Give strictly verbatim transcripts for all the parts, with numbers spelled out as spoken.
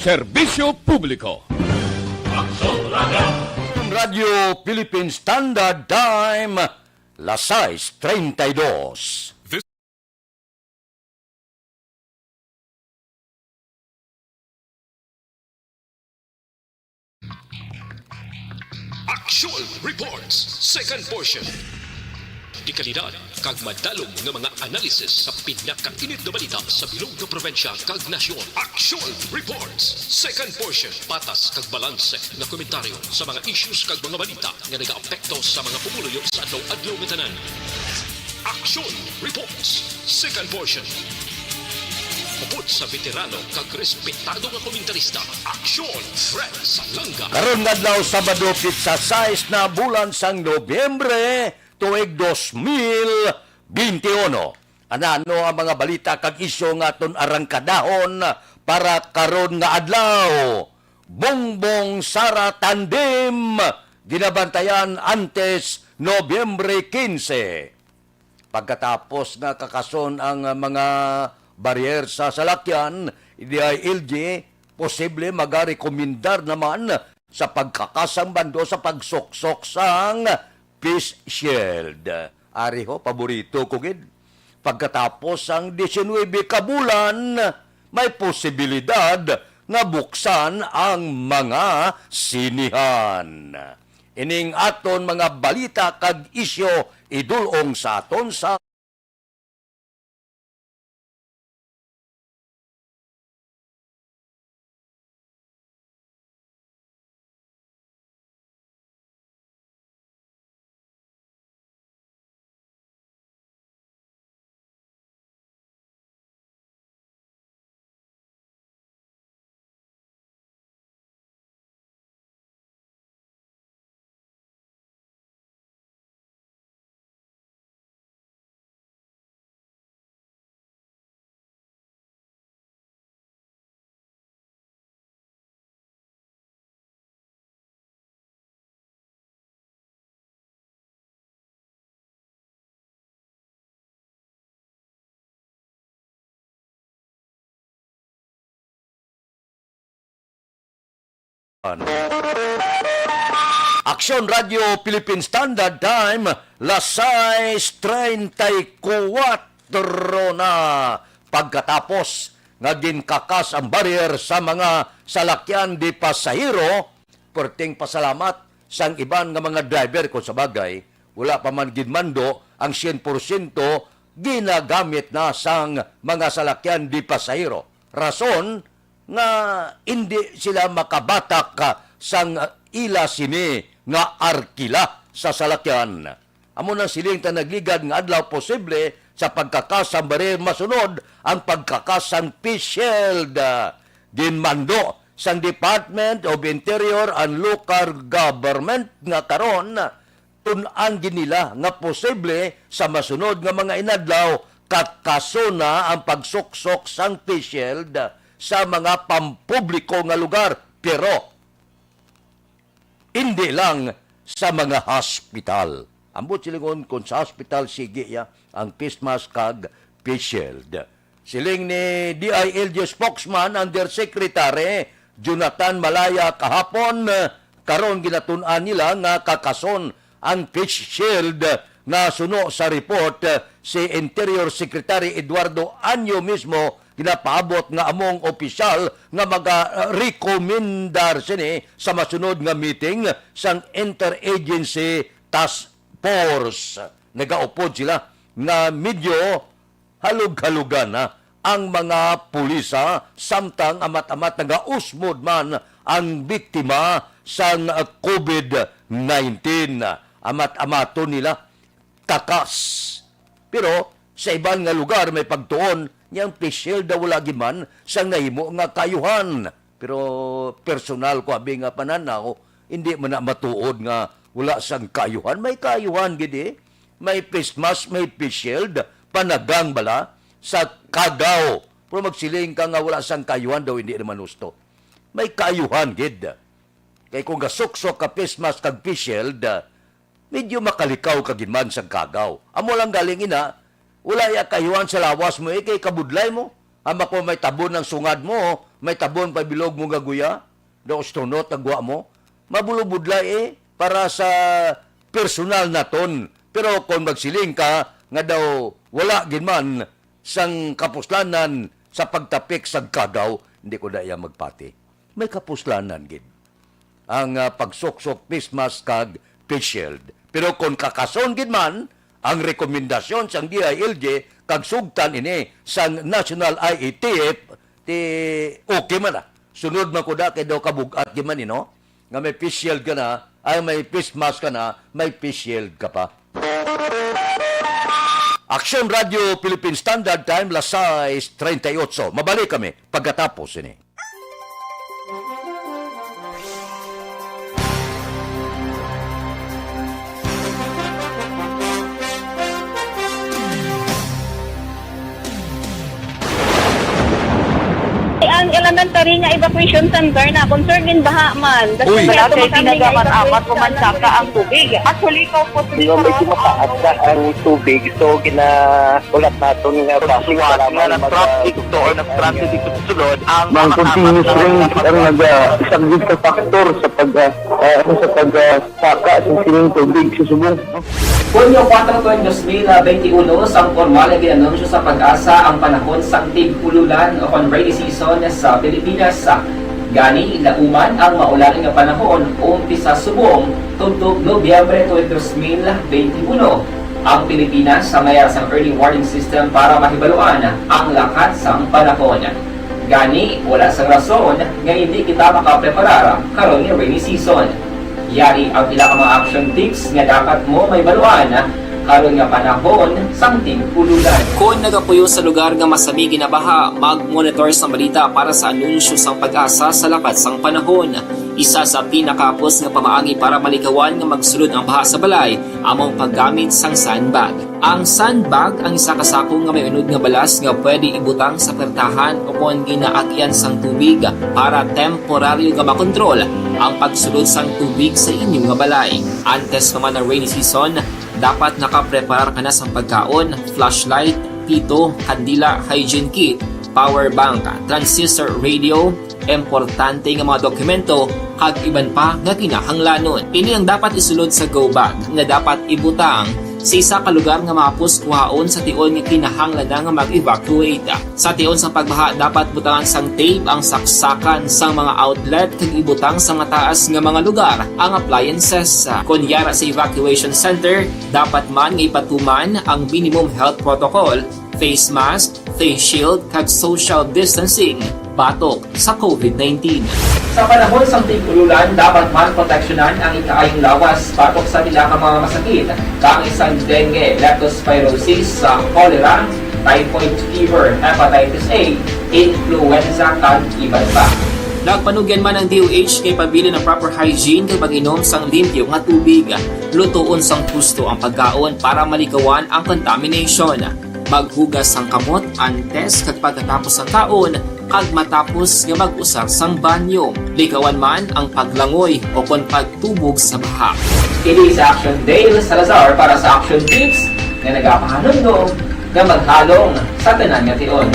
Serbisyo Publiko. Radyo Philippine Standard Time, las sais treinta y dos. Action Reports, second portion. Dekalidad kag madalom nga mga analisis sa pinakainit nga balita sa bilog nga probinsya kag nasyon. Action Reports, second portion. Patas kag balanse nga komentaryo sa mga issues kag mga balita nga nagaapekto sa mga pumuluyo sa adlaw-adlaw nga tanan. Action Reports, second portion. Upod sa veterano kag respetado nga komentarista, Action Fred Salanga. Karon nga adlaw, Sabado, pitsa sais na bulan sang Nobyembre, tuig dos mil binte uno. Ano ang mga balita kag isyu nga aton arangkadahon para karon nga adlaw? Bongbong Sara tandem ginabantayan antes Nobyembre kinse. Pagkatapos nga kakason ang mga baryer sa salakyan, D I L G posible magarekomendar naman sa pagkakasang bando sa pagsuksok sang face shield. Ari ho, paborito ko gid. Pagkatapos sang diecinuebe ka bulan, may posibilidad nga buksan ang mga sinihan. Ining aton mga balita kag isyu idul-ong sa aton sa Aksyon Radyo Philippine Standard Time, las sais treinta y cuatro na. Pagkatapos nga ginkakas ang barrier sa mga salakyan di pasahero, perting pasalamat sang iban nga mga driver, kung sa bagay, wala pa man ginmando ang syen porsyento ginagamit na sang mga salakyan di pasahero. Rason nga indi sila makabatak, ah, sang ila sini nga arkila sa salakyan. Amo nang siling ta nagligad nga adlaw posible sa pagkakas sang baril masunod ang pagkakas sang face shield. Ginmando sang Department of Interior and Local Government nga karon tun-an gid nila nga posible sa masunod nga mga inadlaw kakasona ang pagsuksok sang face shield sa mga pampubliko nga lugar, pero indi lang sa mga hospital. Ambot silingon, kung sa hospital, sige ya ang face mask kag face shield. Siling ni D I L G spokesman Undersecretary Jonathan Malaya kahapon, karon ginatun-an nila nga kakason ang face shield nga suno sa report si Interior Secretary Eduardo Anyo mismo ginapaabot nga among opisyal nga magarekomendar sini sa masunod nga meeting sang Interagency Task Force. Nagaupod sila nga medyo halog-halugan na ang mga pulisa, samtang amat-amat nagausmod man ang biktima sang covid nineteen. Amat-amaton nila kakas. Pero sa iban nga lugar may pagtuon nga ang face shield daw wala giman sang nahimo nga kaayuhan. Pero personal ko abi nga pananaw, hindi man na matuod nga wala sang kaayuhan. May kaayuhan gid, eh. May face mask, may face shield, panagang bala sa kagaw. Pero magsiling ka nga wala sang kaayuhan daw, hindi naman husto. May kaayuhan gid. Kay kung gasuksok ka face mask kag face shield, medyo makalikaw ka gid man sang kagaw. Amo lang galing ina, wala ya kaayuhan sa lawas mo, eh, kay kabudlay mo. Ama ko, may tabon ang sungad mo, may tabon pa bilog mo nga guya, daw astronaut ang guwa mo. Mabulobudlay eh, para sa personal naton. Pero kung magsiling ka nga daw wala gid man sang kapuslanan sa pagtapik sa kagaw, hindi ko na iya magpati. May kapuslanan gid ang, ah, pagsuksok face mask kag face shield. Pero kung kakason gid man ang rekomendasyon sang D I L G kag sugtan ini sang National I A T F, ti okay man na. Sunod man ko na kay daw kabug-at gid man, eh, no? Nga may face shield ka na, ay may face mask ka na, may face shield ka pa. Action Radio Philippine Standard Time, las sais treinta y ocho. Mabalik kami pagkatapos ini. Ang elementary nga evacuation center na concern gid baha man. Uy. Wala kay ginagaman amat, pumansaka ang tubig. Actually, ikaw po, sir, medyo mataas na ang tubig. So, gina-, ulat naton nga traffic, para nga mag-, nag-traffic to or nag-traffic dito sa sulod, ang mga continuous rain ang nag-, ah, isang gid ka factor sa pag, ah, ah, ano, sa pag, ah, saka sa sining tubig sa subong. Hunyo kuwatro, tuig dos mil benti uno, sang pormal nga gin-anunsyo sa PAGASA ang panahon sang tig-ululan o kon rainy season sa Pilipinas. Gani, lauman ang maulan nga panahon umpisa subong tubtob Nobyembre tuig dos mil benti uno. Ang Pilipinas, sa mayar sang early warning system para mahibaluan ang lakat sang panahon. Gani, wala sang rason nga hindi kita makapreparar karon nga rainy season. Yari ang pila ka mga action tips nga dapat mo mahibaluan karon nga panahon sang tig-ululan. Kon nagapuyo sa lugar nga masami ginabaha, mag-monitor sa balita para sa anunsyo sang PAGASA sa lakat sang panahon. Isa sa pinakahapos nga pamaagi para malikawan nga magsulod ang baha sa balay amo ang paggamit sang sandbag. Ang sandbag ang isa ka sako nga may unod nga balas nga pwede ibutang sa pertahan o kon ginaagyan sang tubig para temporaryo nga makontrol ang pagsulod sang tubig sa inyo nga balay. Antes pa man ang rainy season, dapat nakapreparar ka na sang pagkaon, flashlight, pito, kandila, hygiene kit, power bank, transistor radio, importante nga mga dokumento, kag iban pa nga kinahanglanon. Ini ang dapat isulod sa go bag nga dapat ibutang sa isa ka lugar nga mahapos kuhaon sa tion nga kinahanglan na nga mag-evacuate. Sa tion sang pagbaha, dapat butangan sang tape ang saksakan sang mga outlet kag ibutang sa mataas nga mga lugar ang appliances. Kon yara sa evacuation center, dapat man nga ipatuman ang minimum health protocol, face mask, face shield, kag social distancing batok sa covid nineteen. Sa panahon sang tig-ululan, dapat man proteksyonan ang ikaayong lawas batok sa pila ka mga masakit, kaangay sang dengue, leptospirosis, sa cholera, typhoid fever, hepatitis A, influenza, kag iban pa. Nagpanugyan man ang D O H nga ipabilin ang proper hygiene kag mag-inom sang limpyo nga tubig. Lutoon sang husto ang pagkaon para malikawan ang contamination. Maghugas sang kamot antes kag pagkatapos sang kaon kag matapos nga mag-usar sang banyo. Likawan man ang paglangoy o kon pagtubog sa baha. Kini si Action Dale Salazar para sa Action Tips nga nagapahanumdom nga maghalong sa tanan nga tion.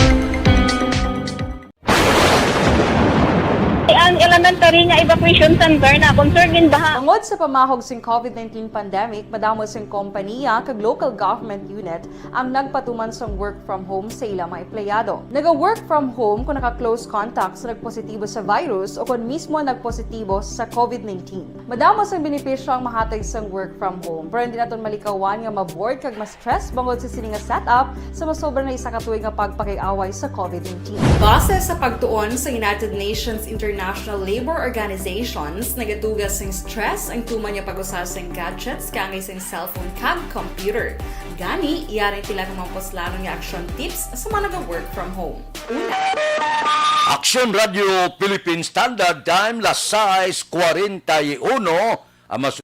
Ang elementary nga evacuation center na concern in baha. Tungod sa pamahog sing covid nineteen pandemic, madamo sing kompanya kag local government unit ang nagpatuman sang work from home sa ila mga empleyado. Naga-work from home kung naka-close contact sa nagpositibo sa virus o kon mismo nagpositibo sa covid nineteen. Madamo sang benepisyo ang mahatag sang work from home, pero hindi naton malikawan nga ma-bored kag ma-stress bangod sa sini nga setup sa masobra na isa ka tuig nga pagpakig-away sa covid nineteen. Base sa pagtuon sa United Nations International Labour Organizations, nagaduga sing stress ang tuman nga pag-usa sing gadgets kaangay sing cellphone kag computer. Gani, yari ang pila ka mga puslanon nga action tips sa mga naga-work from home. Una. Action Radio Philippine Standard Time, las sais cuarenta y uno, ang mas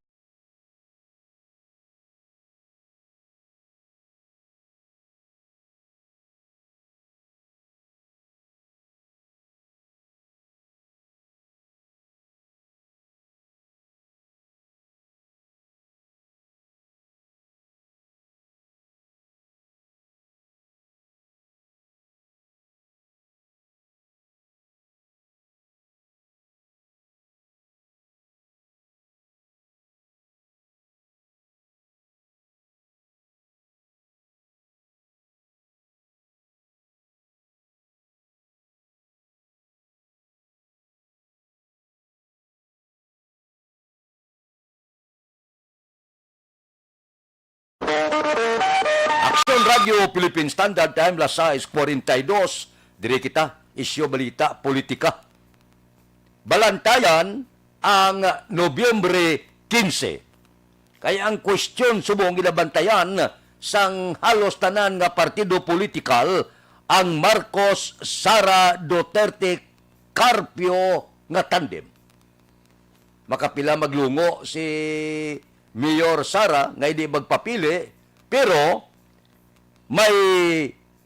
Radyo Philippine Standard Time, las sais cuarenta y dos. Diri kita, isyu, balita, politika. Balantayan ang Nobyembre quince. Kay ang kwestiyon subong ginabantayan sang halos tanan nga partido politikal ang Marcos, Sara, Duterte, Carpio nga tandem. Makapila maglungo si Mayor Sara nga hindi magpapili, pero may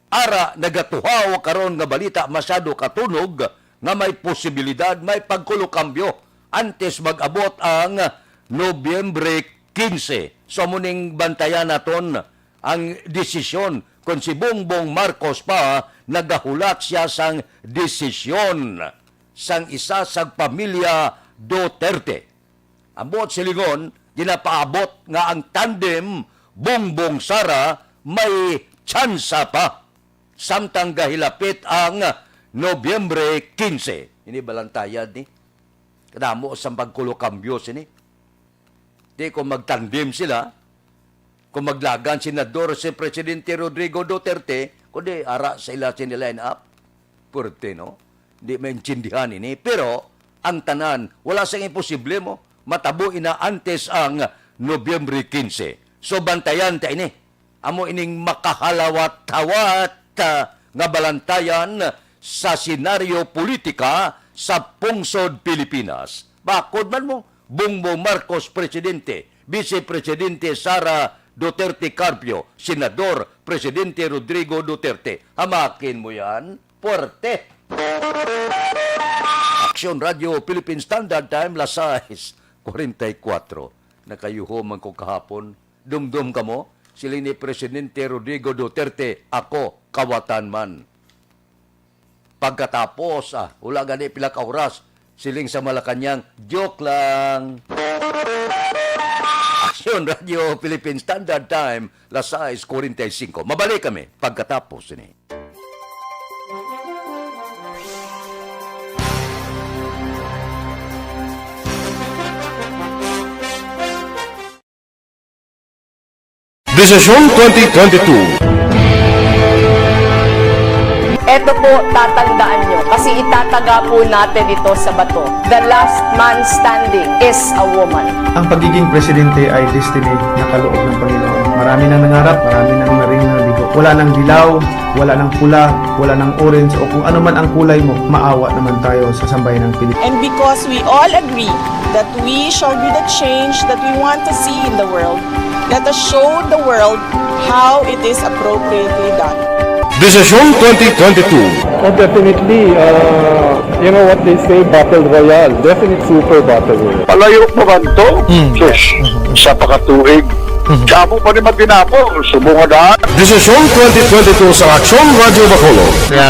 ara nagatuhaw karon nga balita masyado katunog nga may posibilidad may pagkulokambyo antes mag-abot ang Nobyembre quince. So, amo ning bantayan naton ang desisyon kung si Bongbong Marcos pa nagahulat siya sang desisyon sang isa sa pamilya Duterte. Ang buot silingon, ginapaabot nga ang tandem Bongbong Sara may tsansa pa samtang gahilapit ang Nobyembre quince. Ini balantayan ni. Kadamo sang pagkulokambyo sini. Di kung magtandem sila, kung maglagan senador si Presidente Rodrigo Duterte, kundi ara sa ila sini line up. Pwerte, no? Di maintindihan ini. Pero ang tanan, wala sing imposible mo. Matabo ina antes ang Nobyembre quince. So, bantayan ta ini. Amo ining makahalawat-hawat, ah, nga balantayan sa senaryo politika sa pungsod Pilipinas. Bakod man mo, Bongbong Marcos presidente, Vice Presidente Sara Duterte Carpio, Senador Presidente Rodrigo Duterte. Hamakin mo yan, puwerte. Aksyon Radyo Philippine Standard Time, las sais cuarenta y cuatro. Nakayuho man ko kahapon. Dumdum kamo, siling ni Presidente Rodrigo Duterte, "Ako, kawatan man." Pagkatapos, ah, wala gani pila ka oras, siling sa Malacañang, "Joke lang." Aksyon Radyo Philippine Standard Time, las sais cuarenta y cinco. Mabalik kami pagkatapos ini. Desisyon twenty twenty-two. Eto po, tatandaan nyo, kasi itataga po natin ito sa bato. The last man standing is a woman. Ang pagiging presidente ay destiny na kaloob ng Panginoon. Marami nang nangarap, marami nang naring naligo. Wala nang dilaw, wala nang pula, wala nang orange, o kung ano man ang kulay mo, maawa naman tayo sa sambayan ng Pilipinas. And because we all agree that we shall be the change that we want to see in the world, let us show the world how it is appropriately done. Desisyon twenty twenty-two. Oh, definitely, uh, you know what they say, battle royale. Definitely super battle royale. Palayo pa man to? Mm. Sus, sa pakatuig. Mm. Damo pa ni matinapol, subong nga daan. Desisyon twenty twenty-two sa Aksyon Radyo Bacolod. Nga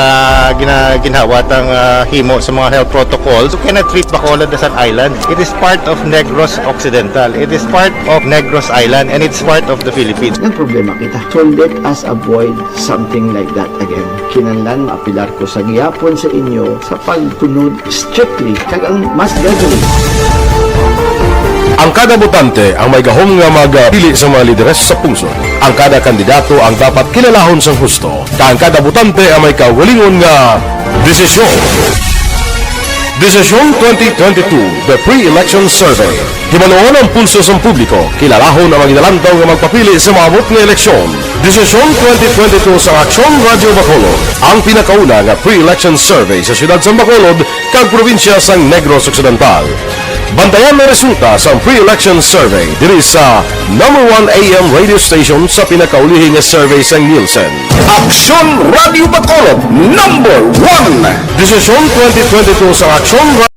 gina-, ginhawa tang, ah, himo sa mga health protocols. You cannot treat Bacolod as an island. It is part of Negros Occidental. It is part of Negros Island, and it's part of the Philippines. Ang problema kita. So let us avoid something like that again. Kinahanglan maapelar ko sa gihapon sa inyo sa pagsunod strictly kag ang mass gathering. Ang kada botante ang may gahom nga magpili sa mga lideres sa pungsod. Ang kada kandidato ang dapat kilalahon sang husto, kag ang kada botante ang may kaugalingon nga desisyon. Desisyon twenty twenty-two, the pre-election survey. Hibaluon ang pulso sang publiko, kilalahon ang mga ginalantaw nga magpapili sa maabot nga eleksyon. Desisyon twenty twenty-two sa Aksyon Radyo Bacolod, ang pinakauna nga pre-election survey sa siyudad sang Bacolod kag probinsya sang Negros Occidental. Bantayan ang resulta sang pre-election survey diri sa number one A M radio station sa pinakaulihi nga survey sang Nielsen. Aksyon Radyo Bacolod, number one. Desisyon twenty twenty-two sa Aksyon Ra-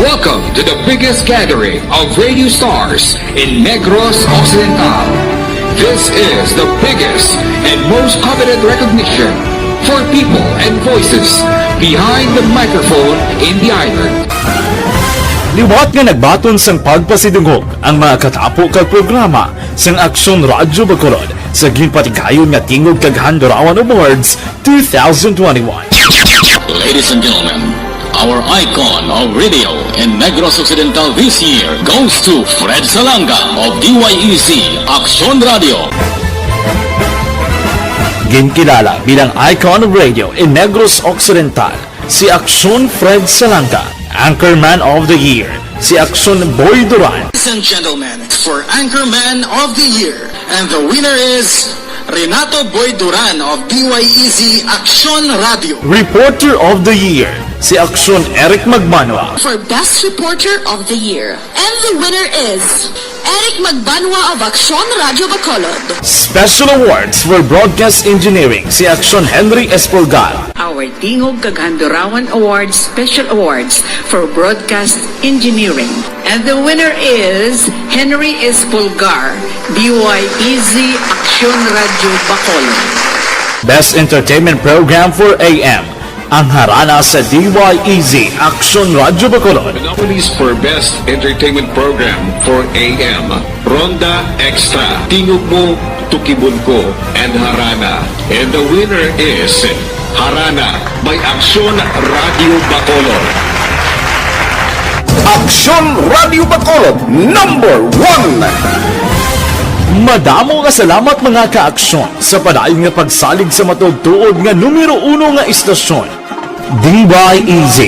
Welcome to the biggest gathering of radio stars in Negros Occidental. This is the biggest and most coveted recognition for people and voices behind the microphone in the island. Liwat nga nagbaton sang pagpasidungog ang mga katapo kag programa sang Aksyon Radyo Bacolod sa ginpatigayon nga Tingog kag Handurawan Awards two thousand twenty-one. Ladies and gentlemen, Our icon of radio in Negros Occidental this year goes to Fred Salanga of D Y E Z Aksyon Radio. Ginkilala bilang icon of radio in Negros Occidental si Aksyon Fred Salanga, Anchorman of the Year si Aksyon Boy Duran. Ladies and gentlemen, for Anchorman of the Year, and the winner is Renato Boy Duran of D Y E Z Aksyon Radio. Reporter of the Year si Aksyon Eric Magbanwa. For Best Reporter of the Year, and the winner is Eric Magbanwa of Aksyon Radio Bacolod. Special Awards for Broadcast Engineering si Aksyon Henry Espolgar. Our Tingog kag Handurawan Awards Special Awards for Broadcast Engineering. And the winner is Henry Espolgar, D Y E Z Aksyon Radio Bacolod. Best Entertainment Program for A M, ang harana sa D Y E Z Aksyon Radio Bacolod. The nominees for Best Entertainment Program for A M, Ronda Extra, Tingog Mo, Tukibon Ko, and Harana. And the winner is Harana by Aksyon Radio Bacolod. Aksyon Radio Bacolod, number one. Madamo nga salamat, mga ka-aksyon, sa padayon nga pagsalig sa matuod-tuod nga numero uno nga istasyon, D Y E Z,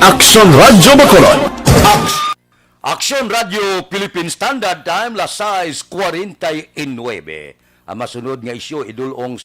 Aksyon Radio Bacolod. Aks- Aksyon Radio Philippine Standard Time, las sais cuarenta y nueve. Ang masunod nga isyu, idulong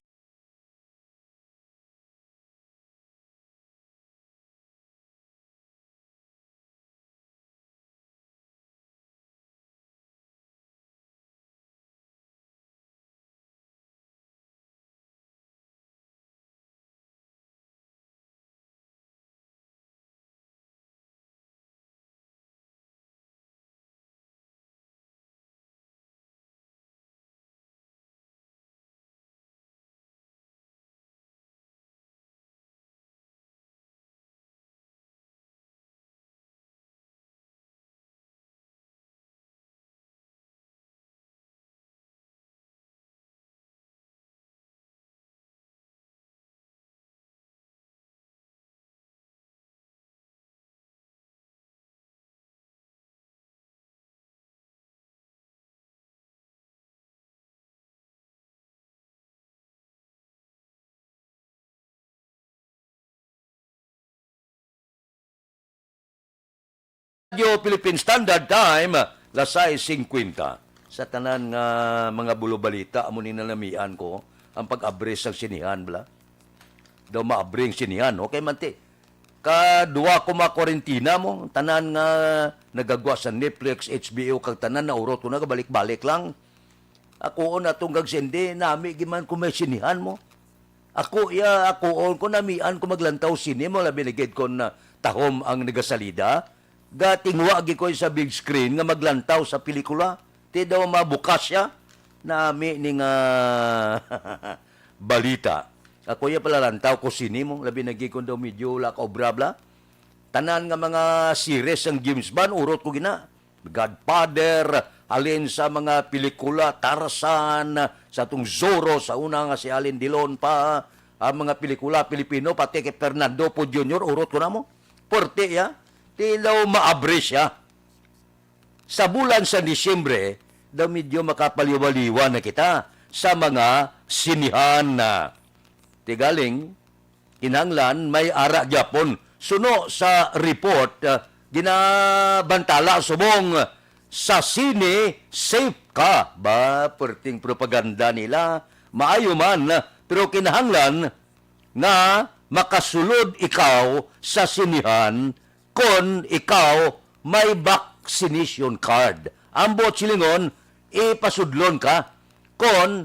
Radio Philippine Standard Time, las sais cincuenta. Sa tanan nga mga bulobalita, amo ni nalamian ko ang pag-abri sang sinihan, bala. Daw maabri ang sinihan, okay man ti. Kadua ko makwarentina mo, tanan nga nagagwa sa Netflix, H B O, kag tanan, naurot ko na, kabalik-balik lang. Ako na tong kag sindi, nami giman ko may sinihan mo. Ako, ya, ako, on ko namian ko maglantaw sini mo, labi na gid kon, ah, tahom ang nagasalida. Gatingwa gi ko sa big screen nga maglantaw sa pelikula. Ti daw mabukas siya. Nami ni nga balita. Ako ya pala lantaw ko sini mo, labi na gid kon daw medyo wala ka obra bla. Tanan nga mga series sang James Bond, urot ko gina. Godfather, halin sa mga pelikula, Tarzan, sa tong Zorro, sa una nga si Alain Delon pa, ang mga pelikula Pilipino, pati kay Fernando Poe Junior, urot ko na mo. Puwerte ya. Ti daw maabri siya. Sa bulan sa Disyembre, daw medyo makapaliwaliwa na kita sa mga sinihan na. Ti galing, kinahanglan may ara gyapon. Suno sa report, ah, ginabantala subong sa sine safe ka. Ba, perting propaganda nila. Maayo man, pero kinahanglan nga makasulod ikaw sa sinihan kon ikaw may vaccination card. Ambot silingon, ipasudlon ka kon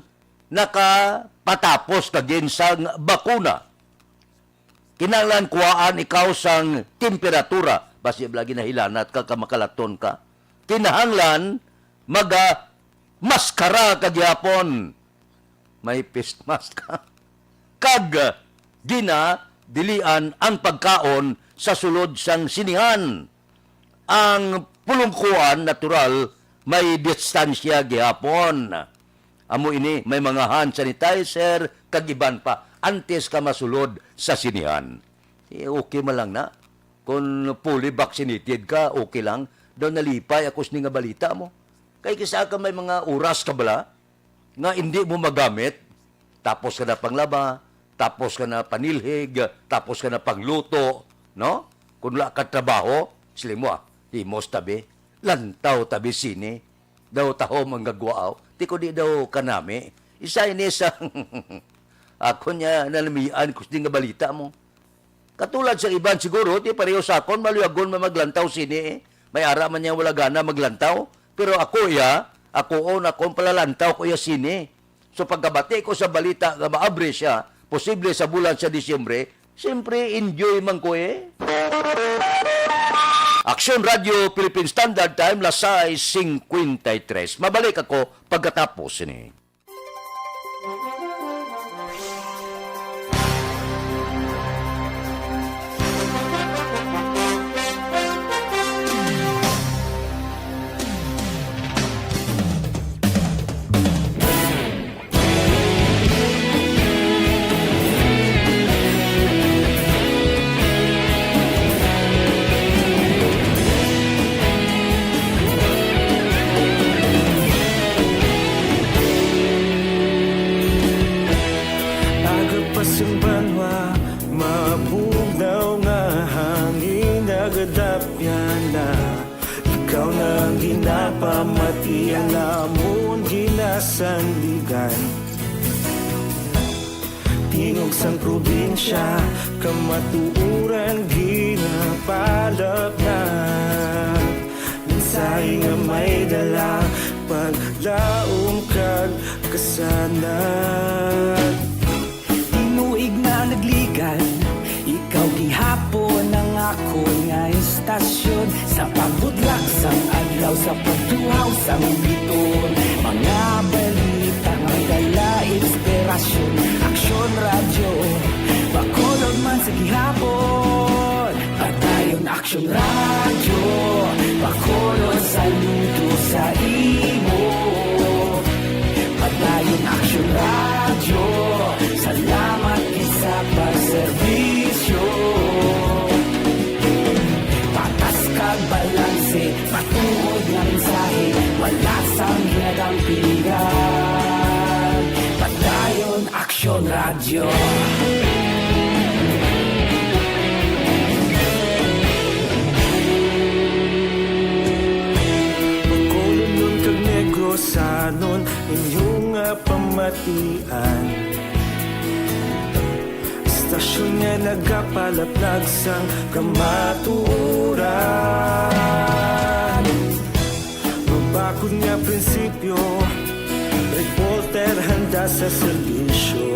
nakapatapos ka gid sang bakuna. Kinahanglan kuhaan ikaw sang temperatura, basi bala ginahilanat ka, ka makalaton ka. Kinahanglan maga maskara ka gihapon. May face mask ka. Kag ginadilian ang pagkaon sa sulod sang sinihan. Ang pulungkuan, natural, may distansya gihapon. Amo ini, may mga hand sanitizer, kag iban pa, antes ka masulod sa sinihan. Eh, okay man lang na. Kung fully vaccinated ka, okay lang. Daw nalipay ako sini nga balita mo. Kay kisa ka may mga oras ka bala nga hindi mo magamit, tapos ka na panglaba, tapos ka na panilhig, tapos ka na pangluto, no? Kung wala ka trabaho, sila mo ah, himos tabi, lantaw tabi sini. Daw taho manggagwaaw, ti ko di daw kanami. Isa ini sa ako niya nalamian ko sini nga balita mo. Katulad sa iban siguro, ti pareho sa akon, maluyagon man maglantaw sini eh. May ara man niya wala gana maglantaw. Pero ako iya, ako on, akon palalantaw ko iya sini. So pagkabati ko sa balita nga maabri siya, posible sa bulan sa Disyembre, siyempre enjoy man ko eh. Aksyon Radio Philippine Standard Time, las sais cincuenta y tres. Mabalik ako pagkatapos sini. Aga pa sing banwa, mabugnaw nga hangin nagadapyan na. Ikaw na ang ginapamati, ang amon ginasandigan. Tingog sang probinsya, kamatuoran ginapalapnag. Mensahe nga may dala, paglaom kag kasanag. Tinuig na nagligan, ikaw gihapon ang akon nga istasyon. Sa pagbutlak sang adlaw, sa pagtuhaw sang biton, mga balita nga may dala inspirasyon. Aksyon Radyo, Bacolod man sa gihapon. Padayon Aksyon Radyo, Bacolod, saludo sa imo. Padayon Aksyon Radyo, salamat gid sa pagserbisyo. Patas kag balanse, matuod nga mensahe, wala sang ginadampingan. Padayon Aksyon Radyo. Bacolodnon kag Negrosanon, inyo nga pamatian. Istasyon nga nagapalaplag sang kamatuoran. Mabakod nga prinsipyo, reporter handa sa serbisyo.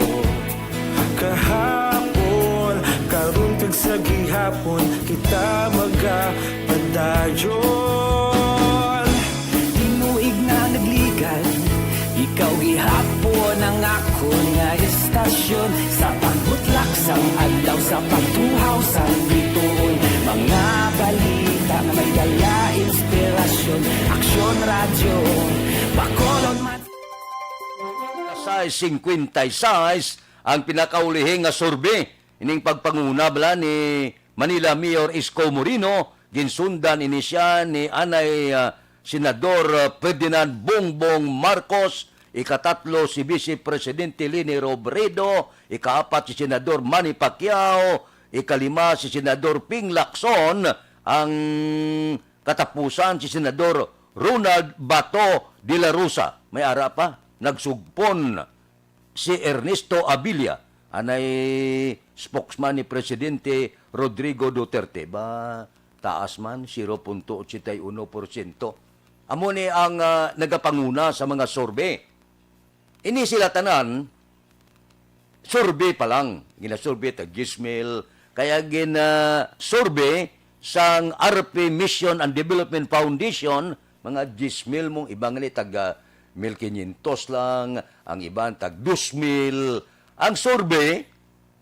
Kahapon, karon kag sa gihapon, kita magapadayon. Tinuig na nagligan, ikaw gihapon ang akon nga istasyon. Sa pagbutlak sang adlaw, sa pagtuhaw sang bituon, mga balita nga may dala inspirasyon. Aksyon Radyo, Bacolod man. Sais cincuenta y seis ang pinakaulihing nga survey. Ining pagpanguna bala ni Manila Mayor Isko Moreno, ginsundan ini siya ni anay, ah, Senador, ah, Ferdinand Bongbong Marcos, ikatatlo si Vice Presidente Leni Robredo, ikaapat si Senador Manny Pacquiao, ikalima si Senador Ping Lacson, ang katapusan si Senador Ronald Bato de la Rosa. May ara pa, nagsugpon si Ernesto Abilia, anay spokesman ni Presidente Rodrigo Duterte. Ba, taas man, zero punto ochenta y uno porsyento. Amo ni ang, ah, nagapanguna sa mga survey. Ini sila tanan, survey pa lang. Ginasurvey tag diyes mil. Kaya gina-survey sang R P Mission and Development Foundation, mga diyes mil mong iba nga ni taga mil kinyentos lang, ang iban tag dos mil. Ang survey,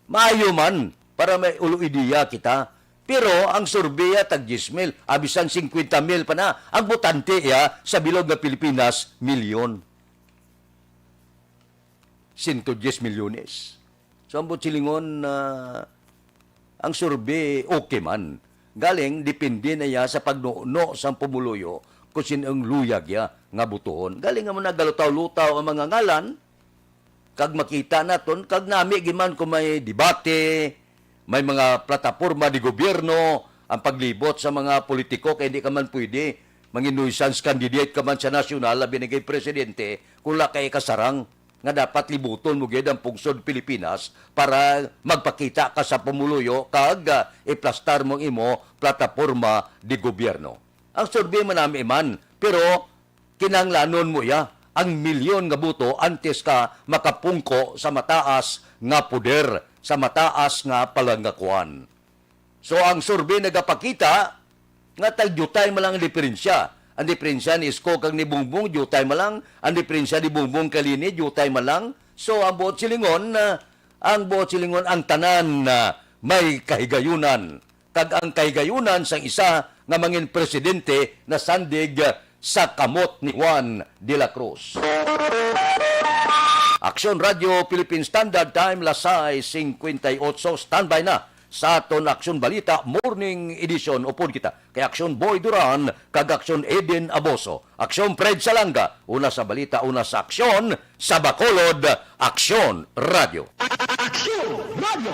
maayo man para may ulo ideya kita. Pero ang survey ya tag diyes mil, abisan singkwenta mil pa na ang botante ya sa bilog nga Pilipinas, milyon. Sento diyes milyones. So, ambot silingon na ang survey okay man. Galing, depende na iya sa pagnuno sang pumuluyo kung sin-o ang luyag iya nga butuhon. Galing nga mo nagalutaw-lutaw ang mga ngalan, kag makita naton, kag nami giman kung may debate, may mga plataporma di gobyerno, ang paglibot sa mga politiko, kay hindi ka man pwede mangin nuisance candidate ka man sa nasyonal, labi na kay presidente, kung wala kay kasarang nga dapat libuton mo gid ang pungsod Pilipinas para magpakita ka sa pumuluyo kag, ah, iplastar mo ang imo plataporma di gobyerno. Ang survey manami man, pero kinahanglanon mo iya ang milyon nga boto antes ka makapungko sa mataas nga poder, sa mataas nga palanggakuan. So, ang survey nagapakita nga tag-diutay man lang ang diferensya. Ang diferensya ni Isko kag ni Bongbong, diutay man lang. Ang diferensya ni Bongbong kay Leni, diutay man lang. So, ang buot silingon, ah, ang buot silingon, ang tanan, ah, may kahigayunan. Kag ang kahigayunan sang isa nga mangin presidente nasandig sa kamot ni Juan de la Cruz. Aksyon Radio Philippine Standard Time, las sais cincuenta y ocho. Standby na sa aton Aksyon Balita Morning Edition. Upod kita kay Aksyon Boy Duran kag Aksyon Eden Aboso. Aksyon Fred Salanga, una sa balita, una sa aksyon, sa Bacolod, Aksyon Radio. Aksyon Radio.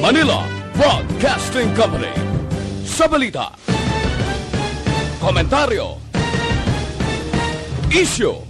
Manila Broadcasting Company. Sa balita, komentaryo, isyu,